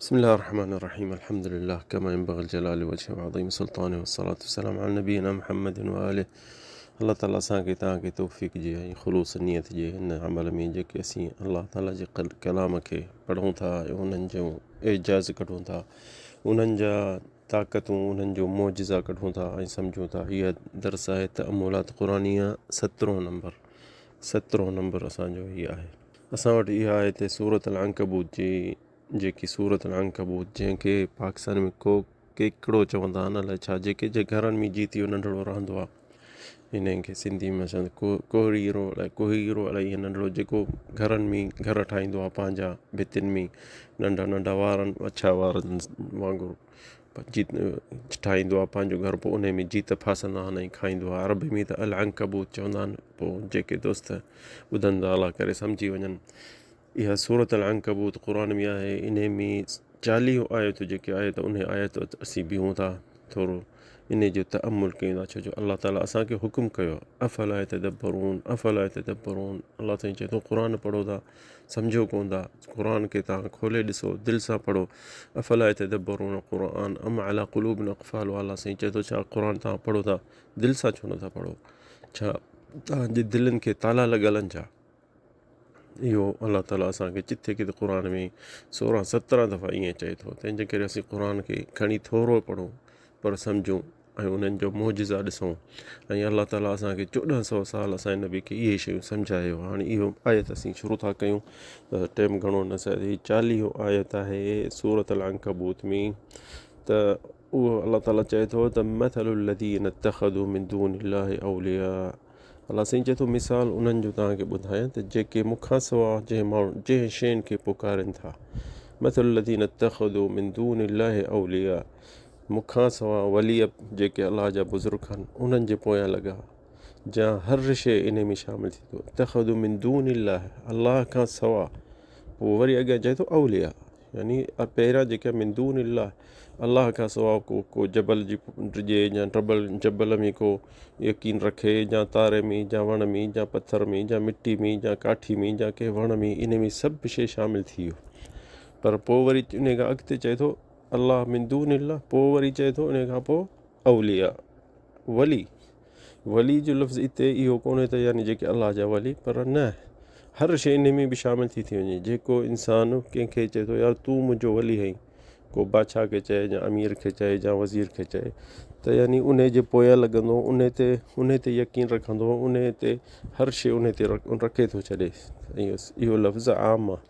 بسم الله الرحمن الرحيم الحمد لله كما ينبغي الجلال وجهه وعظيم سلطانه والصلاة والسلام على نبينا محمد وآله. الله تعالي اسان کي توهان کي توفيق جي ۽ خلوص نيت جي هن عمل ۾ جيڪي اسين الله تعالي جي ڪلام کي پڙهون ٿا ۽ انهن جو اعجاز ڪڍون ٿا، انهن جا طاقتون، انهن جو معجزا ڪڍون ٿا ۽ سمجهون ٿا. هيء درس آهي تأملات قرآنيه سترهون نمبر، سترهون نمبر اسان جو هي آهي. اسان وٽ اها آيت سورة العنڪبوت جي، جيڪي سورة العنڪبوت جنهن کي پاڪستان ۾ ڪو ڪيڪڙو چوندا آهن الائي ڇا، جيڪي جي گهرن ۾ جيت اهو ننڍڙو رهندو آهي، انهن کي سنڌي ۾ اسان ڪو ڪوهيرو الائي ڪوهيرو الائي ائين ننڍڙو جيڪو گهرن ۾ گهر ٺاهيندو آهي پنهنجا ڀتين ۾ ننڍا ننڍا وارن اڇا وارن وانگر جيت ٺاهيندو آهي پنهنجو گهر، پوء انهي ۾ جيت ڦاسندا آهن ۽ کائيندو آهي. عربي ۾ ته العنڪبوت چوندا آهن، پوء جيڪي دوست ٻڌن ٿا الله ڪري سمجهي وڃن. اها سورة العنڪبوت قرآن ۾ آهي، انهي ۾ 40 آيتون جيڪي آهي ته انهي آيت وٽ اسين بيهون ٿا، ٿورو انهي جو تأمل ڪيون ٿا، ڇو جو الله تعالي اسان کي حڪم ڪيو آهي افلا يتدبرون افلا يتدبرون. الله سائين چئي ٿو قرآن پڙهو ٿا سمجهو ڪون ٿا، قرآن کي توهان کولي ڏسو، دل سان پڙهو. افلا يتدبرون القرآن ام علي قلوب اقفالها. الله سائين چئي ٿو ڇا قرآن توهان پڙهو ٿا دل سان ڇو نٿا پڙهو، ڇا توهان جي دلين کي تالا لڳل آهن ڇا؟ اهو الله تعاليٰ اسان کي جٿي ڪٿي قرآن ۾ 16 17 دفعا ائين چئي ٿو. تنهن جي ڪري اسين قرآن کي کڻي ٿورو پڙهون پر سمجهون ۽ انهن جو معجزا ڏسون. ۽ الله تعاليٰ اسان کي 1400 سال اسان جي نبي کي اهي شيون سمجهايو. هاڻي اهو آيت اسين شروع ٿا ڪيون ته ٽيم گهڻو نه سهي. هي 40 آيت آهي سورة العنڪبوت ۾، ته اهو الله تعاليٰ چئي ٿو ته مثل الذين اتخذوا من دون الله اولياء. الله سائين چئي ٿو مثال انهن جو توهان کي ٻڌايان ته جيڪي مون کان سواء جنهن ماڻهو جنهن شين کي پڪارين ٿا. مثل الذين اتخذوا من دون الله اولياء، مون کان سواء ولي جيڪي الله جا بزرگ آهن انهن جي پويان لڳا، جا هر شيء انهي ۾ شامل ٿي ٿو. اتخذوا من دون الله، الله کان سواء، پوء وري اڳيان چئي ٿو اولياء، يعني پهريان جيڪي من دون الله، الله کان سواء ڪو ڪو جبل جي ڊڄي يا ٽبل جبل ۾ ڪو يقين رکي يا تاري ۾ يا وڻ ۾ يا پٿر ۾ يا مٽي ۾ يا ڪاٺي ۾ يا ڪنهن وڻ ۾، ان ۾ سڀ شيء شامل ٿي ويو. پر پوء وري ان کان اڳتي چئي ٿو الله من دون الله، پوء وري چئي ٿو ان کان پوء اولياء، ولي. ولي جو لفظ اتي اهو ڪونهي ته يعني جيڪي الله جا ولي، پر نه، هر شيء ان ۾ به شامل ٿي ٿي وڃي. جيڪو انسان ڪنهن کي چئي ٿو يار تون منهنجو ولي آهين، ڪو بادشاهه کي چئي يا امير کي چئي يا وزير کي چئي، ته يعني انهي جي پويان لڳندو، انهي تي انهي تي يقين رکندو، انهي تي هر شيء انهي تي رکي ٿو ڇڏي. اهو لفظ عام آهي،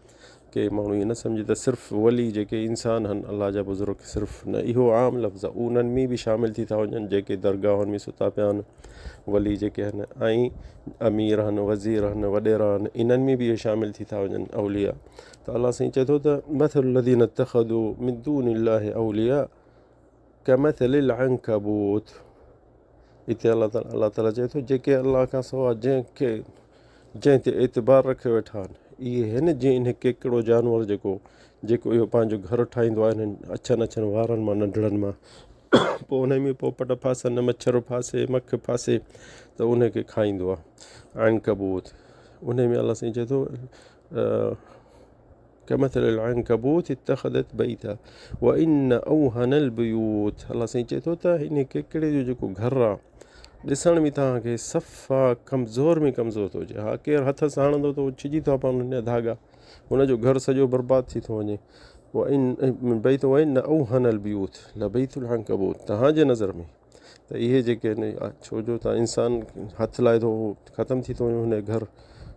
ڪي ماڻهو ائين نه سمجهي ته صرف ولي جيڪي انسان آهن الله جا بزرگ صرف نه، اهو عام لفظ آهي، انهن ۾ به شامل ٿي ٿا وڃن جيڪي درگاهن ۾ ستا پيا آهن ولي جيڪي آهن، ۽ امير آهن، وزير آهن، وڏيرا آهن، انهن ۾ به اهي شامل ٿي ٿا وڃن اولياء. ته الله سائين چئي ٿو ته مثل الذين اتخذوا من دون الله اولياء ڪمثل العنڪبوت. اتي الله تعالي الله تعالي چئي ٿو جيڪي الله کان سواء جنهن کي جنهن تي اعتبار رکيو ويٺا آهن، اهي هن جيئن انهي ڪيڪڙو جانور جيڪو جيڪو اهو پنهنجو گهر ٺاهيندو آهي انهن اڇن اڇن وارن مان ننڍڙن مان، پوء انهي ۾ پوپٽ ڦاسن، مڇر ڦاسي، مک ڦاسي ته انهي کي کائيندو آهي عنڪبوت. انهي ۾ الله سائين چئي ٿو ڪمثل العنڪبوت اتخذت بيتا وان اوهن البيوت. الله سائين چئي ٿو ته ان ڪيڪڙي جو جيڪو گهر آ ڏسڻ ۾ توهان کي صفا ڪمزور ۾ ڪمزور ٿو هجي، ها ڪير هٿ سان هڻندو ته ڇڄي ٿا پون ان جا ڌاڳا، هن جو گهر سڄو برباد ٿي ٿو وڃي. وان بيت وان اوهن البيوت لبيت العنڪبوت. توهان جي نظر ۾ ته اهي جيڪي آهن، ڇو جو ته انسان هٿ لائي ٿو اهو ختم ٿي ٿو وڃي هن جو گهر.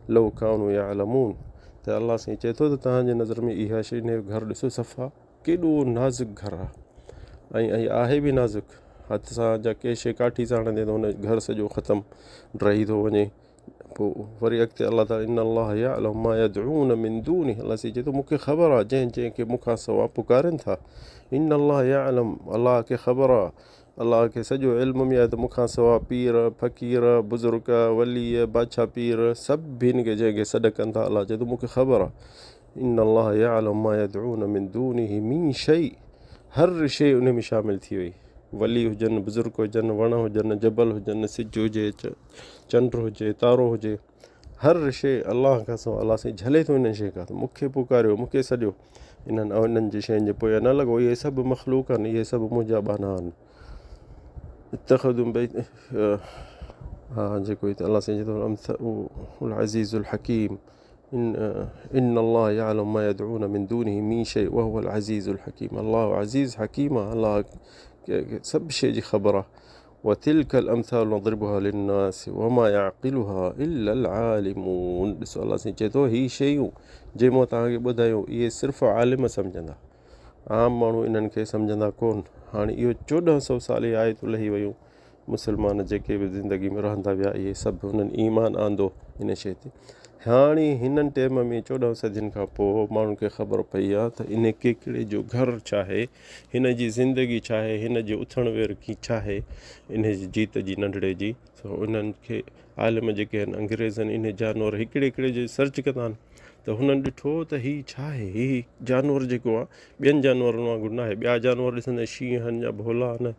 لو ڪانوا يعلمون. ته الله سائين چئي ٿو ته توهان جي نظر ۾ اها شيء هن جو گهر ڏسو صفا ڪيڏو نازڪ گهر آهي، ۽ آهي به نازڪ، هٿ سان جا ڪنهن شيء ڪاٺي سان هڻندي ته هن جو گهر سڄو ختم ڊهي ٿو وڃي. پوء وري اڳتي الله تعالي ان الله يعلم ما يدعون من دونه. الله سائين چئي ٿو مون کي خبر آهي جنهن جنهن کي مون کان سوا پڪارين ٿا. ان الله يعلم، الله کي خبر آهي، الله کي سڄو علم ۾ آهي ته مون کان سوا پير، فقير، بزرگ، ولي، بادشاهه پير سڀني کي جنهن کي سڏ ڪن ٿا، الله چئي ٿو مون کي خبر آهي. ان الله يعلم ما يدعون من دونه من شيء، هر شيء ان ۾ شامل ٿي وئي، ولي هجن، بزرگ هجن، وڻ هجن، جبل هجن، سج هجي، چنڊ هجي، تارو هجي، هر شيء الله کان سواء. الله سائين جهلي ٿو انهن شين کان ته مون کي پڪاريو، مون کي سڏيو. انهن انهن جي شين جي پويان نه لڳو اهي سڀ مخلوق آهن اهي سڀ منهنجا ٻانها آهن اتخذوا بيت ها جيڪو هتي الله سائين چئي ٿو العزيز الحڪيم ان ان الله يعلم ما يدعون من دونه من شيء وهو العزيز الحڪيم الله عزيز حڪيم آهي الله سڀ شيء جي خبر آهي وتلك الامثال نضربها للناس وما يعقلها الا العالمون ڏسو الله سائين چئي ٿو هي شيون جي مون توهان کي ٻڌايون اهي صرف عالم سمجهندا عام ماڻهو انهن کي سمجهندا ڪون هاڻي اهو چوڏهن سو سال اهي آيتون لهي ويون مسلمان جيڪي به زندگي ۾ رهندا ويا اهي سڀ انهن ايمان آندو ان شيء تي هاڻي هنن ٽيم ۾ چوڏهن صدين کان پوء ماڻهن کي خبر پئي آهي ته ان ڪيڪڙي جو گهر ڇا آهي هن جي زندگي ڇا آهي هن جي اٿڻ وير ڪي ڇا آهي ان جي جيت جي ننڍڙي جي سو انهن کي عالم جيڪي آهن انگريزن ان جانور هڪڙي هڪڙي جي سرچ ڪندا آهن ته هنن ڏٺو ته هي ڇا آهي؟ هي جانور جيڪو آهي ٻين جانورن وانگر ناهي. ٻيا جانور ڏسندين شينهن آهن يا ڀولا آهن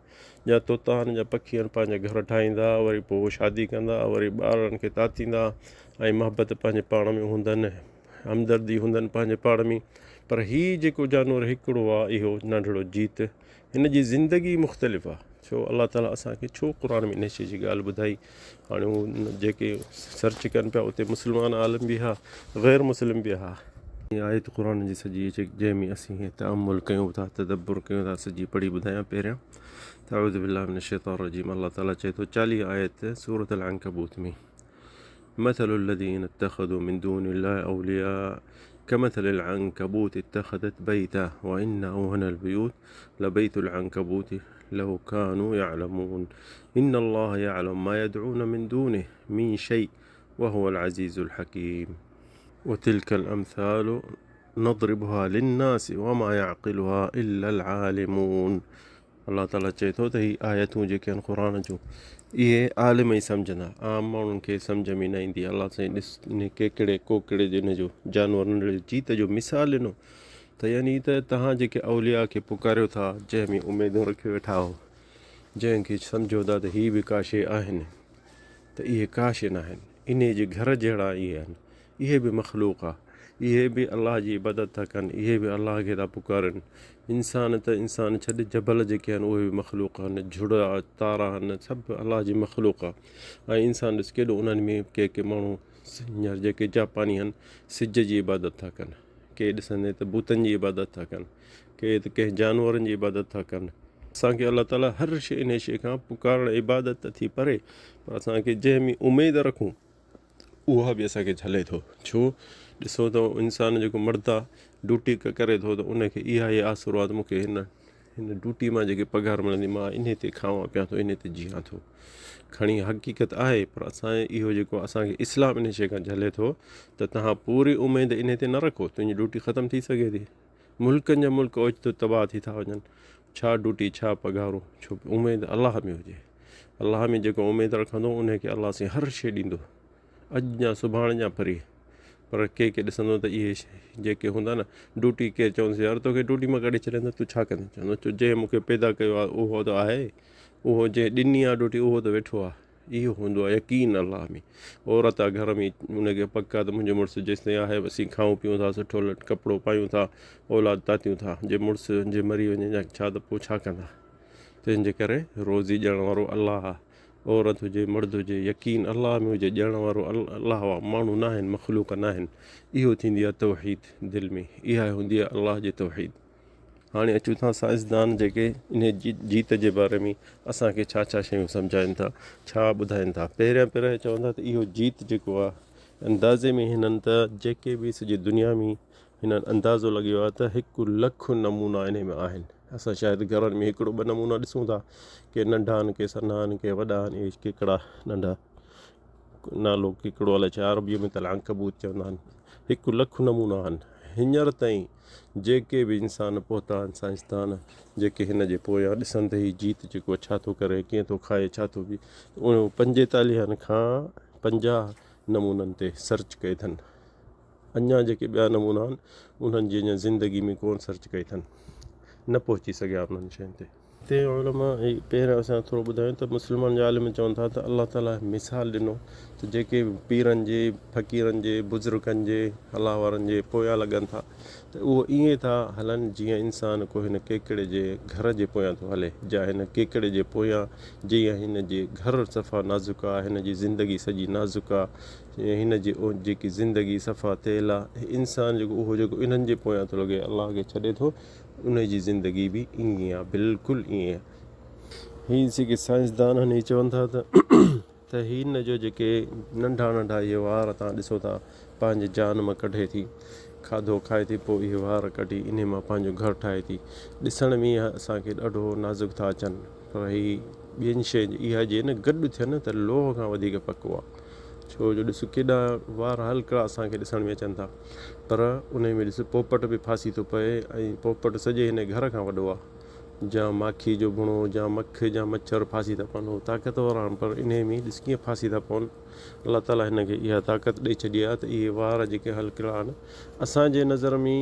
يا طوطا آهن يا پکي آهن پنهنجا گهر ٺاهيندا وري پوء شادي ڪندا وري ٻارن کي تاتيندا ۽ محبت پنهنجي پاڻ ۾ هوندن همدردي هوندن پنهنجي پاڻ ۾ پر هي جيڪو جانور هڪڙو آهي اهو ننڍڙو جيت هن جي زندگي مختلف آ ڇو الله تعالي اسان کي ڇو قرآن ۾ ان شي جي ڳالهه ٻڌائي هاڻي هو جيڪي سرچ ڪن پيا اتي مسلمان عالم به ها غير مسلم به ها. هي آيت قرآن جي سڄي جنهن ۾ اسين تامل ڪيون ٿا تدبر ڪيون ٿا سڄي پڙهي ٻڌايان پهريان ته اعوذ بالله من الشيطان الرجيم الله تعالي چئي ٿو 40 آيت سورة العنڪبوت ۾ مثل الذين اتخذوا من دون الله اولياء كمثل العنكبوت اتخذت بيتا وان اوهن البيوت لبيت العنكبوت لو كانوا يعلمون ان الله يعلم ما يدعون من دونه من شيء وهو العزيز الحكيم وتلك الامثال نضربها للناس وما يعقلها الا العالمون الله تعاليٰ چئي ٿو ته هي آيتون جيڪي آهن قرآن جون اهي عالم ئي سمجهندا عام ماڻهن کي سمجهه ۾ نه ايندي الله سائين ڏس ان ڪيڪڙي ڪوڪڙي جي ان جو جانور ننڍڙي جيت جو مثال ڏنو ته يعني ته تهان جيڪي اولياء کي پڪاريو ٿا جنهن ۾ اميدون رکيو ويٺا آهو جنهن کي سمجهو ٿا ته هي به ڪا شيء آهن ته اهي ڪا شيء نه آهن انهي جي گهر جهڙا اهي آهن اهي به مخلوق آ اهي به الله جي عبادت ٿا ڪن اهي به الله کي ٿا پڪارين انسان ته انسان ڇڏ جبل جيڪي آهن اهي به مخلوق آهن جھڙ آ تارا آهن سڀ الله جي مخلوق آ ۽ انسان ڏس ڪيڏو انهن ۾ ڪي ڪي ماڻهو هينئر جيڪي جاپاني آهن سج جي عبادت ٿا ڪن ڪي ڏسندي ته بتن جي عبادت ٿا ڪن ڪي ته ڪنهن جانورن جي عبادت ٿا ڪن اسان کي الله تعالي هر شي انهي شي کان پڪارڻ عبادت ته ٿي پري پر اسان کي جنهن ۾ اميد رکون اها به اسان کي جهلي ٿو ڇو ڏسو ته انسان جيڪو مرد آ ڊيوٽي ڪري ٿو ته ان کي اها ئي آسرو آ ته مون کي هن هن ڊيوٽي مان جيڪي پگهار ملندي مان انهي تي کاوان پيان ٿو انهي تي جيئان ٿو کڻي حقيقت آهي پر اسان اهو جيڪو اسان کي اسلام انهي شي کان جهلي ٿو ته تهان پوري اميد انهي تي نه رکو تنهنجي ڊيوٽي ختم ٿي سگهي ٿي ملڪن جا ملڪ اوچتو تباهه ٿي ٿا وڃن ڇا ڊوٽي ڇا پگهارون ڇو اميد الله ۾ هجي الله ۾ جيڪو اميد رکندو ان کي الله سائين هر شي ڏيندو اڄ يا سڀاڻي يا پري پر ڪي ڪي ڏسندو ته اهي جيڪي هوندا نه ڊوٽي ڪير چوندس يار توکي ڊوٽي مان ڪڍي ڇڏيندس تون ڇا ڪندين چوندو جنهن مونکي پيدا ڪيو آهي اهو ته آهي اهو جنهن ڏني آهي ڊوٽي اهو ته ويٺو آهي اهو هوندو آهي يقين الله ۾. عورت آ گهر ۾ ان کي پڪ آ ته منهنجو مڙس جيستائين آهي اسين کائون پيئون ٿا سٺو لٽ ڪپڙو پايون ٿا اولاد تاتيون ٿا جي مڙس جي مري وڃي يا ڇا ته پوء ڇا ڪندا تنهن جي ڪري روزي ڏيڻ وارو الله آ عورت هجي مرد هجي يقين الله ۾ هجي ڏيڻ وارو الله آ ماڻهو ناهن مخلوق ناهن اهو ٿيندي آ توحيد دل ۾ اها هوندي آ الله جي توحيد. هاڻي اچون ٿا سائنسدان جيڪي انهي جيت جي باري ۾ اسان کي ڇا ڇا شيون سمجهائين ٿا ڇا ٻڌائين ٿا پهريان پهريان چون ٿا ته اهو جيت جيڪو آهي اندازي ۾ هنن ته جيڪي به سڄي دنيا ۾ هنن اندازو لڳيو آهي ته هڪ لک نمونا انهي ۾ آهن اسان شايد گهرن ۾ هڪڙو ٻه نمونا ڏسون ٿا ڪي ننڍا آهن ڪي سنها آهن ڪي وڏا آهن اهي ڪيڪڙا ننڍا نالو ڪيڪڙو الائي ڇا عربيء ۾ ته العنڪبوت چوندا آهن هڪ لک نمونا آهن هينئر تائين جيڪي به انسان پهتا آهن سائنسدان جيڪي هن جي پويان ڏسن ته هي جيت جيڪو ڇا ٿو ڪري ڪيئن ٿو کائي ڇا ٿو پي اهو پنجيتاليهن کان 50 نمونن تي سرچ ڪئي اٿن اڃا جيڪي ٻيا نمونا آهن انهن جي اڃا زندگي ۾ ڪون سرچ ڪئي اٿن نه پهچي سگهيا انهن شين تي. هتي علماء ۽ پهريان اسان ٿورو ٻڌايو ته مسلمان جا عالم چون ٿا ته الله تعالي مثال ڏنو ته جيڪي پيرن جي، فقيرن جي، بزرگن جي، الله وارن جي پويان لڳن ٿا ته اهو ائين ٿا هلن جيئن انسان ڪو هن ڪيڪڙي جي گهر جي پويان ٿو هلي جا هن ڪيڪڙي جي پويان جيئن هن جي گهر صفا نازڪ آ هن جي زندگي سڄي نازڪ آ هن جي جيڪي زندگي صفا تيل آ انسان جيڪو اهو جيڪو انهن جي پويان ٿو لڳي الله کي ڇڏي ٿو انهي جي زندگي به ائين آ بلڪل ائين آ. هي جيڪي سائنسدان آهن هي چون ٿا ته ته هن جو جيڪي ننڍا ننڍا اهي وار توهان ڏسو ٿا پنهنجي جان مان ڪڍي ٿي کاڌو کائي ٿي پوء اهي وار ڪڍي انهي مان پنهنجو گهر ٺاهي ٿي ڏسڻ ۾ اها اسان کي ڏاڍو نازڪ ٿا اچن پر هي ٻين شين جي اها جي نه گڏ ٿين ته لوهه کان وڌيڪ پڪو آ ڇو جو ڏس ڪيڏا وار هلڪڙا اسان کي ڏسڻ ۾ اچن ٿا پر انهي ۾ ڏس پوپٽ به ڦاسي ٿو پئي ۽ پوپٽ سڄي هن گهر کان وڏو آ جا ماکي جو ڀڻو جا مک جا مڇر ڦاسي ٿا پون هو طاقتور آهن پر انهي ۾ ڏس ڪيئن ڦاسي ٿا پون الله تعالي هن کي اها طاقت ڏئي ڇڏي آ ته اهي وار جيڪي هلڪڙا آهن اسان جي نظر ۾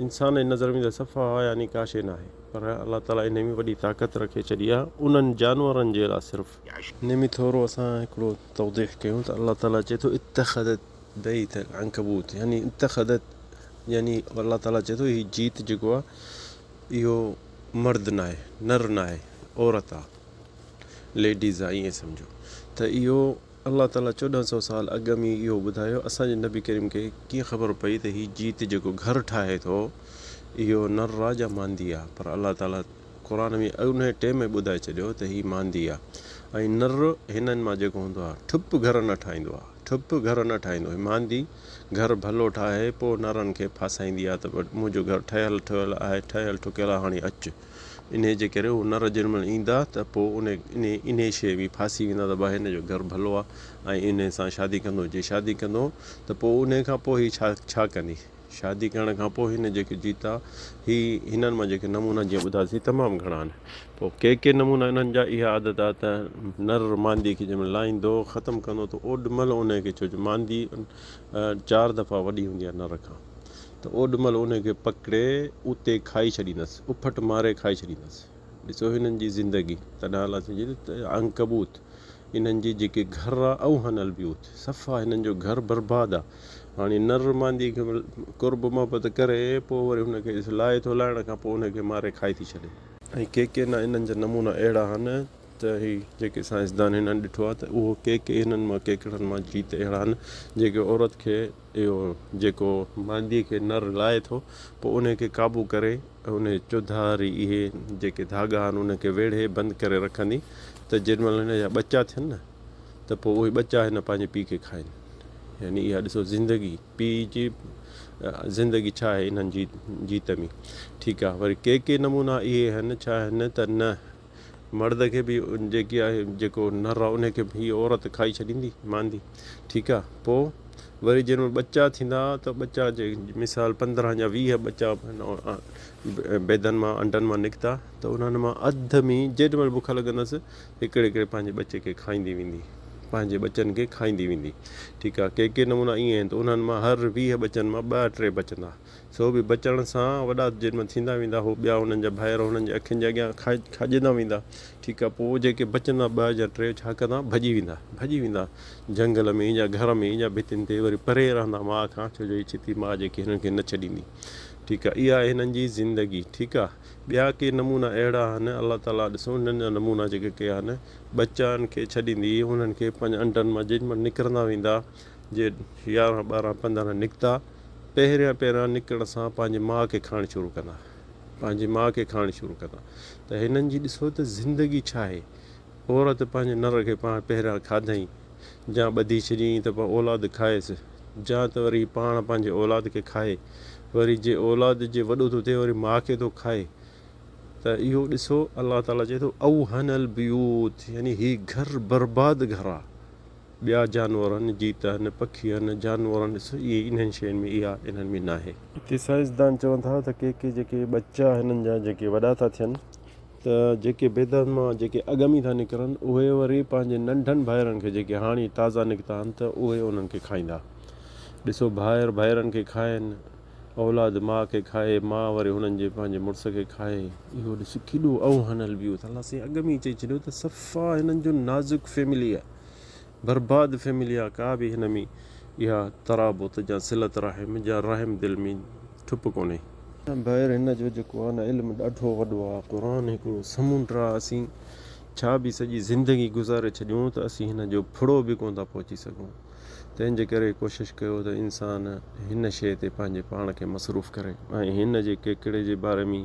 انسان جي نظر ۾ ته صفا يعني ڪا شيء ناهي پر الله تعالي انهي ۾ وڏي طاقت رکي ڇڏي آ انهن جانورن جي لاء صرف. انهي ۾ ٿورو اسان هڪڙو توضيح ڪيون ته الله تعالي چئي ٿو اتخذت بيت العنڪبوت يعني اتخذت يعني الله تعالي چئي ٿو هي جيت جيڪو آ اهو مرد ناهي نر ناهي عورت آ ليڊيز آ ائين سمجهو ته اهو الله تعالي چوڏهن سو سال اڳ ۾ اهو ٻڌايو اسان جي نبي ڪريم کي ڪيئن خبر پئي ته هي جيت جيڪو گهر ٺاهي ٿو اهو نر آ يا ماندي آ پر الله تعالي قرآن ۾ انهيء ٽيم ۾ ٻڌائي ڇڏيو ته هي ماندي آ ۽ نر هنن مان جيڪو هوندو آ ٺپ گهر نه ٺاهيندو آ ٺپ گهر نه ٺاهيندو هي ماندي گهر ڀلو ٺاهي پوء نرن کي ڦاسائيندي آ ته منهنجو گهر ٺهيل ٺهيل آهي ٺهيل ٺڪيل آ هاڻي اچ انهيء جي ڪري هو نر جنهن مهل ايندا ته پوء انهي انهي شيء ۾ ڦاسي ويندا ته ڀاء هن جو گهر ڀلو آ ۽ انهي سان شادي ڪندو جي شادي ڪندو ته پوء انهي کان پوء هي ڇا ڇا ڪندي. شادي ڪرڻ کان پوء هن جيڪي جيتا، هي هنن مان جيڪي نمونا جيئن ٻڌاسين تمام گهڻا آهن. پوء ڪي ڪي نمونا انهن جا اها عادت آهي ته نر ماندي کي جنهن مهل لاهيندو ختم ڪندو ته اوڏ مهل انهي کي ڇو جو ماندي چار دفعا وڏي هوندي آهي نر کان ته اوڏ مهل انهي کي پڪڙي اتي کائي ڇڏيندس اڦٽ ماري کائي ڇڏيندس. ڏسو هنن جي زندگي تڏهن الله سائين چئي ٿو ته عنڪبوت انهن جي جيڪي گهر آ اوهن البيوت صفا هنن جو گهر برباد آ هاڻي نر ماندي کي قرب محبت ڪري پوء وري هن کي لائي ٿو لائڻ کان پوء ان کي ماري کائي ٿي ڇڏي. ۽ ڪي ڪي نه انهن جا نمونا اهڙا آهن ته هي جيڪي سائنسدان هنن ڏٺو آ ته اهو ڪي ڪي هنن مان ڪيڪڙن مان جيت اهڙا آهن جيڪي عورت کي اهو جيڪو ماندي کي نر لائي ٿو پوء ان کي قابو ڪري ان جي چوڌاري اهي جيڪي ڌاڳا آهن انهن کي ويڙهي بند ڪري رکندي ته جيڏي مهل هن جا ٻچا ٿين نه ته پوء اهي ٻچا هن پنهنجي پيء کي کائن يعني اها ڏسو زندگي پيء جي زندگي ڇا آهي انهن جي جيت ۾ ٺيڪ آهي وري ڪي ڪي نمونا اهي آهن ڇا آهن ته نه مرد کي به جيڪي آهي جيڪو نر آهي ان کي به هي عورت کائي ڇڏيندي ماندي ٺيڪ آهي پوء وري جنهن مهل ٻچا ٿيندا ته ٻچا جي مثال پندرهن يا 20 ٻچا بيدن مان انڊن مان نڪتا ته انهن مان اڌ ۾ جيڏي مهل بک لڳندس هڪڙي هڪڙي پنهنجي ٻچي کي کائيندي ويندي پنهنجي ٻچن کي کائيندي ويندي ٺيڪ آهي ڪي ڪي نمونا ائين آهن ته انهن مان هر 20 ٻچن مان ٻه ٽي بچندا سو به بچڻ سان وڏا جن ۾ ٿيندا ويندا هو ٻيا انهن جا ڀائر هنن جي اکين جي اڳيان کاڄندا ويندا ٺيڪ آ پوء جيڪي بچندا ٻه يا ٽي ڇا ڪندا ڀڄي ويندا ڀڄي ويندا جهنگل ۾ يا گهر ۾ يا ڀتين تي وري پري رهندا ماء کان ڇو جو هي ڇتي ماء جيڪي هنن کي نه ڇڏيندي ٺيڪ آ اها آهي هنن جي زندگي ٺيڪ آ ٻيا ڪي نمونا اهڙا آهن الله تعالي ڏسو انهن جا نمونا جيڪي ڪيا آهن ٻچن کي ڇڏيندي انهن کي پنهنجي انڊن مان جن مان نڪرندا ويندا جي 11 12 15 نڪتا پهريان پهريان نڪرڻ سان پنهنجي ماء کي کائڻ شروع ڪندا پنهنجي ماء کي کائڻ شروع ڪندا ته هنن جي ڏسو ته زندگي ڇا آهي عورت پنهنجي نر کي پاڻ پهريان کاڌائين جا ٻڌي ڇڏيائين ته پوء اولاد کائيس جا ته وري پاڻ پنهنجي اولاد کي کائي وري جي اولاد جي وڏو ٿو ٿئي وري ماء کي ٿو کائي ته اهو ڏسو الله تعالي چئي ٿو اوهن البيوت يعني هي گهر برباد گهر آ ٻيا جانور آهن، جيت آهن، پکي آهن، جانور آهن، ڏسو اهي انهن شين ۾ اها انهن ۾ ناهي. هتي سائنسدان چون ٿا ته ڪي ڪي جيڪي ٻچا هنن جا جيڪي وڏا ٿا ٿين ته جيڪي بيدن مان جيڪي اڳ ۾ ٿا نڪرن اهي وري پنهنجي ننڍن ڀائرن کي جيڪي هاڻي تازا نڪتا آهن ته اهي انهن کي کائيندا. ڏسو ڀائر ڀائرن کي کائن. اولاد ماء کي کائي، ماء وري هنن جي پنهنجي مڙس کي کائي. اهو ڏس ڪيڏو اوهن البيوت. الله سائين اڳ ۾ ئي چئي ڇڏيو ته صفا هنن جو نازڪ فيملي آهي، برباد فيملي آهي، ڪا به هن ۾ اها ترابط يا صلت رحم يا رحم دل ۾ ٺپ ڪونهي. ڀائر هن جو جيڪو آهي نه علم ڏاڍو وڏو آهي، قرآن هڪڙو سمنڊ آهي، اسين ڇا به سڄي زندگي گذاري ڇڏيون ته اسين هن جو ڦڙو به ڪونه ٿا پهچي سگهون. تنهن جي ڪري ڪوشش ڪيو ته انسان هن شيء تي پنهنجي پاڻ کي مصروف ڪري ۽ هن جي ڪيڪڙي جي باري ۾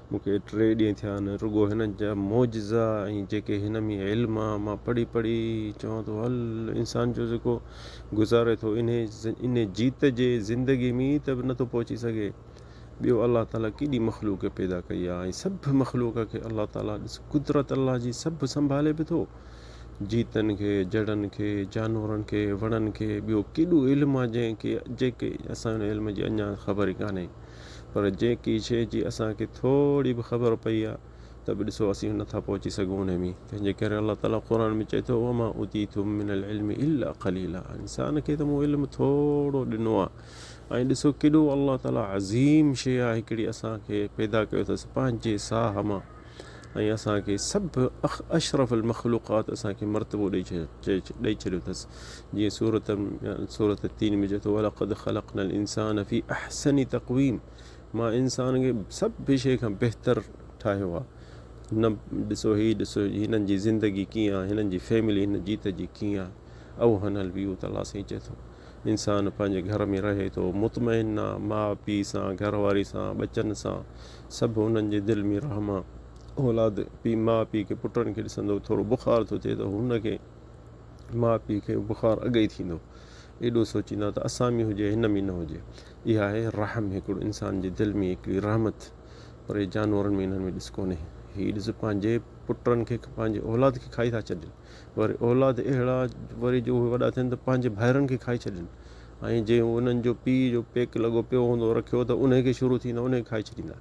مون کي ٽي ڏينهن ٿيا آهن رڳو هن جا معجزا ۽ جيڪي هن ۾ علم آ مان پڙهي پڙهي چوان ٿو هل انسان جو جيڪو گذاري ٿو انهي انهي جيت جي زندگي ۾ ته به نٿو پهچي سگهي ٻيو الله تعالي ڪيڏي مخلوق پيدا ڪئي آ ۽ سڀ مخلوق کي الله تعالي ڏس قدرت الله جي سڀ سنڀالي به ٿو جيتن کي، جڙن کي، جانورن کي، وڻن کي، ٻيو ڪيڏو علم آ جنهن کي جيڪي اسان ان علم جي اڃا خبر ئي ڪانهي پر جيڪي شيء جي اسان کي ٿوري به خبر پئي آ ته به ڏسو اسين نٿا پهچي سگهون ان ۾ تنهن جي ڪري الله تعالي قرآن ۾ چئي ٿو وما اوتيتم من العلم الا قليلا انسان کي ته مون علم ٿورو ڏنو آ ۽ ڏسو ڪيڏو الله تعالي عظيم شيء آ هڪڙي اسان کي پيدا ڪيو اٿس پنهنجي ساهه مان ۽ اسان کي سڀ اشرف المخلوقات اسان کي مرتبو ڏئي ڇڏيو اٿس جيئن سورت سورت التين ۾ چئي ٿو ولقد خلقنا الانسان في احسن تقويم مان انسان کي سڀ شيء کان بهتر ٺاهيو آهي نه ڏسو هي ڏسو هنن جي زندگي ڪيئن آهي هنن جي فيملي هن جيت جي ڪيئن آهي اوهن البيوت الله سائين چئي ٿو انسان پنهنجي گهر ۾ رهي ٿو مطمئن آ ماء پيء سان گهر واري سان ٻچن سان سڀ انهن جي دل ۾ رحم آ اولاد پيء ماء پيء کي پٽن کي ڏسندو ٿورو بخار ٿو ٿئي ته هن کي ماء پيء کي بخار اڳ ئي ٿيندو ايڏو سوچيندا ته اسان ۾ هجي هن ۾ نه هجي اها آهي رحم هڪڙو انسان جي دل ۾ هڪڙي رحمت پر هي جانورن ۾ انهن ۾ ڏس ڪونهي هي ڏس پنهنجي پٽن کي پنهنجي اولاد کي کائي ٿا ڇڏين وري اولاد اهڙا وري جو اهي وڏا ٿين ته پنهنجي ڀائرن کي کائي ڇڏين ۽ جي انهن جو پيء جو پيڪ لڳو پيو هوندو رکيو ته انهي کي شروع ٿيندا انهي کي کائي ڇڏيندا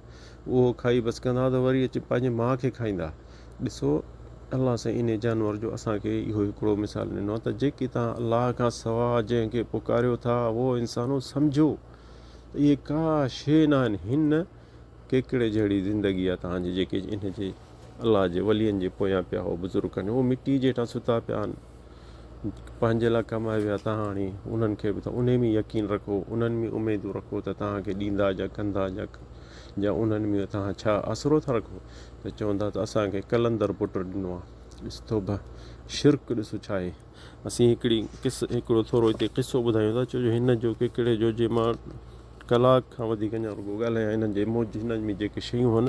اهو کائي بس ڪندا ته وري اچي پنهنجي ماء کي کائيندا ڏسو الله سائين انهي جانور جو اسان کي اهو هڪڙو مثال ڏنو ته جيڪي توهان الله کان سوا جنهن کي پڪاريو ٿا اهو انسانو سمجهو ته اهي ڪا شيء نه آهن هن ڪيڪڙي جهڙي زندگي آ توهان جي جيڪي ان جي الله جي ولين جي پويان پيا هو بزرگن هو مٽي جي هيٺان ستا پيا آهن پنهنجي لاء ڪمائي ويا توهان هاڻي انهن کي به ته انهي ۾ يقين رکو انهن ۾ اميدون رکو ته توهان کي ڏيندا جا ڪندا جا جا انهن ۾ توهان ڇا آسرو ٿا رکو ته چوندا ته اسان کي قلندر پٽ ڏنو آ ڏس توبه شرڪ ڏسو ڇا آهي اسين هڪڙي قص هڪڙو ٿورو هتي قصو ٻڌايون ٿا ڇو جو هن جو ڪڪڙي جو جي مان ڪلاڪ کان وڌيڪ اڃا رڳو ڳالهايان هنن جي موج هنن ۾ جيڪي شيون هن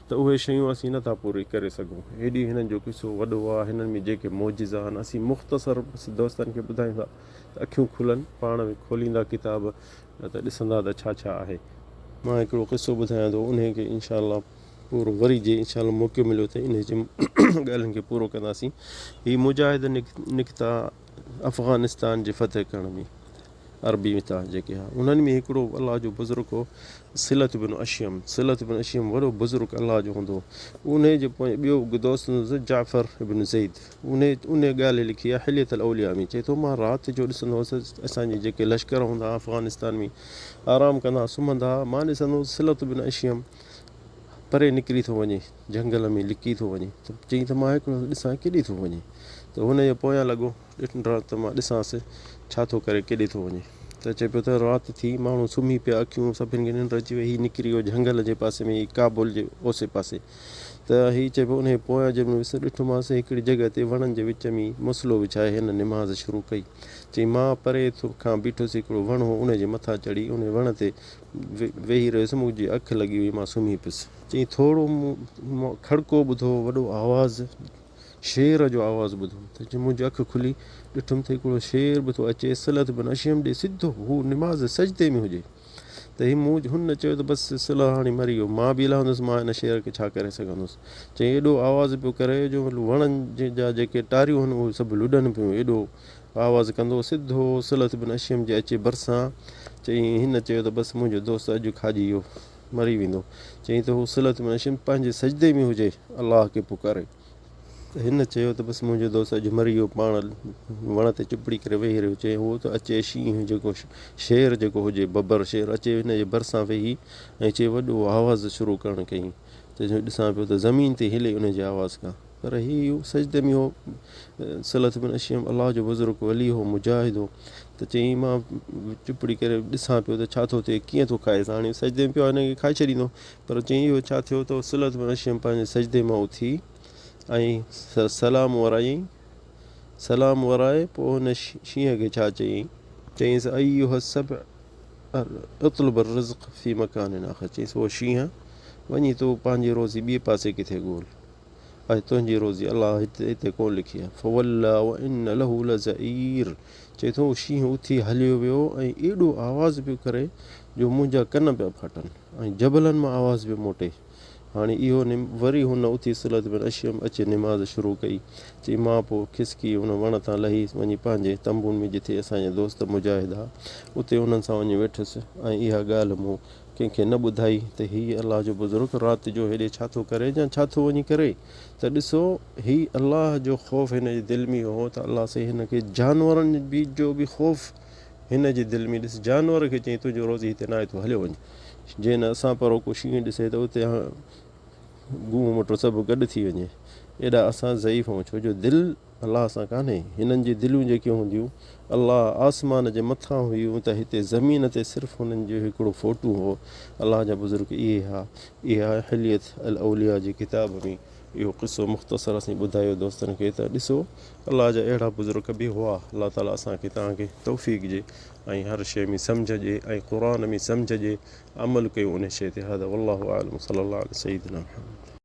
ته اهي شيون اسين نٿا پوري ڪري سگهون هيڏي هنن جو قصو وڏو آهي هنن ۾ جيڪي معجزا آهن اسين مختصر بس دوستن کي ٻڌايون ٿا ته اکيون کلن پاڻ ۾ کوليندا ڪتاب نه ته ڏسندا ته ڇا ڇا آهي. مان هڪڙو قصو ٻڌايان ٿو انهي کي انشاء الله پورو وري جي انشاء الله موقعو مليو ته انهي جي ڳالهين کي پورو ڪنداسين هي مجاهد نڪتا افغانستان جي فتح ڪرڻ ۾ عربي ۾ جيڪي ها انهن ۾ هڪڙو الله جو بزرگ هو صلت بن اشيم صلت بن اشيم وڏو بزرگ الله جو هوندو هو انهي جي پويان ٻيو دوست هوندو هوس جعفر بن زيد انهي انهي ڳالهه لکي آهي حليت الاولياء ۾ چئي ٿو مان رات جو ڏسندو هوس اسان جي جيڪي لشڪر هوندا هئا افغانستان ۾ آرام ڪندا هئا سمهندا هئا مان ڏسندو هوس صلت بن اشيم پري نڪري ٿو وڃي جهنگل ۾ لڪي ٿو وڃي ته چئي ته مان هڪڙو ڏسان ڪيڏي ٿو وڃي ته هن جي پويان لڳو ته مان ڏسانس ڇا ٿو ڪري ڪيڏي ٿو وڃي ته چئي پيو ته رات ٿي ماڻهو سمهي پيا اکيون سڀن کي ننڊ اچي وئي هي نڪري ويو جهنگل جي پاسي ۾ هي ڪابل جي اوسي پاسي ته هي چئي پيو انهي پويان جنهن مهل ويس ڏٺومانس هڪڙي جڳهه تي وڻن جي وچ ۾ مصلو وڇائي هن نماز شروع ڪئي چئي مان پري کان بيٺس هڪڙو وڻ هو انهي جي مٿان چڙهي انهي وڻ تي ويهي رهيس منهنجي اک لڳي وئي مان سمهي پيس. چئي ٿورو مون کڙڪو ٻڌو وڏو آواز شير جو آواز ٻڌم ته جي منهنجي اک کلي ڏٺم ته هڪڙو شير به ٿو اچي صلت بن اشيم ڏي سڌو هو نماز سجدي ۾ هجي ته هي مون هن چيو ته بس صلح هاڻي مري ويو مان به الهندس مان هن شير کي ڇا ڪري سگهندس چئي ايڏو آواز پيو ڪري جو وڻن جا جيڪي ٽاريون هن اهي سڀ لڏن پيون ايڏو آواز ڪندو سڌو صلت بن اشيم جي اچي ڀرسان چئي هن چيو ته بس منهنجو دوست اڄ کاڄي ويو مري ويندو. چيائين ته هو صلت ۾ نشين پنهنجي سجدي ۾ هجي الله کي پڪاري. ته هن چيو ته بس منهنجو دوست اڄ مري ويو پاڻ وڻ تي چپڙي ڪري ويهي رهيو چيائين هو ته اچي شينهن جيڪو شير جيڪو هجي ببر شير اچي هن جي ڀرسان ويهي ۽ چي وڏو آواز شروع ڪرڻ ڪيائين ته جو ڏسان پيو ته زمين تي هلي ان جي آواز کان پر هي سجدي ۾ هو صلت بن اشيم الله جو بزرگ ولي هو مجاهد هو ته چيائين مان چپڙي ڪري ڏسان پيو ته ڇا ٿو ٿئي ڪيئن ٿو کائيس هاڻي سجدي ۾ پيو هن کي کائي ڇڏيندو پر چيائين اهو ڇا ٿيو ته صلت بن اشيم پنهنجي سجدي مان اٿي ۽ سلام ورايائين سلام ورائي پوء هن شينهن کي ڇا چيائين چيائينس ايها السبع اطلب الرزق في مڪان آخر چيائينس او شينهن وڃي تون پنهنجي روزي ٻئي پاسي ڪٿي ڳول ۽ تنهنجي روزي الله هتي ڪونه لکي آهي فولي وان له لزئير چئي ٿو شينهن اٿي هليو ويو ۽ ايڏو آواز پيو ڪري جو منهنجا ڪن پيا ڦاٽن ۽ جبلن مان آواز پيو موٽي هاڻي اهو وري هن اٿي صلت بن اشيم اچي نماز شروع ڪئي. چي مان پوء کسڪي ان وڻ تان لهي وڃي پنهنجي تنبون ۾ جٿي اسان جا دوست مجاهد ها اتي انهن سان وڃي ويٺس ۽ اها ڳالهه مون ڪنهن کي نه ٻڌائي ته هي الله جو بزرگ رات جو هيڏي ڇا ٿو ڪري يا ڇا ٿو وڃي ڪري ته ڏسو هي الله جو خوف هن جي دل ۾ هو ته الله سائين هن کي جانورن جو به خوف هن جي دل ۾ ڏس جانور کي چئين تنهنجو روزي هتي ناهي تون هليو وڃ جي نه اسان پرو ڪو شينهن ڏسي ته اتي گونهه مٽو سڀ گڏ ٿي وڃي ايڏا اسان ضعيف آهيون ڇو جو دل الله سان ڪانهي هنن جي دليون جيڪي هونديون الله آسمان جي مٿان هيون ته هتي زمين تي صرف هنن جو هڪڙو فوٽو هو الله جا بزرگ اهي ها اها حليت الاولياء جي ڪتاب ۾ اهو قصو مختصر اسين ٻڌايو دوستن کي ته ڏسو الله جا اهڙا بزرگ به هئا الله تعالي اسان کي توهان کي توفيق ڏي ۽ هر شيء ۾ سمجهه ڏي ۽ قرآن ۾ سمجهه ڏي عمل ڪيون ان شيء تي هذا والله اعلم صلي الله علي سيدنا محمد.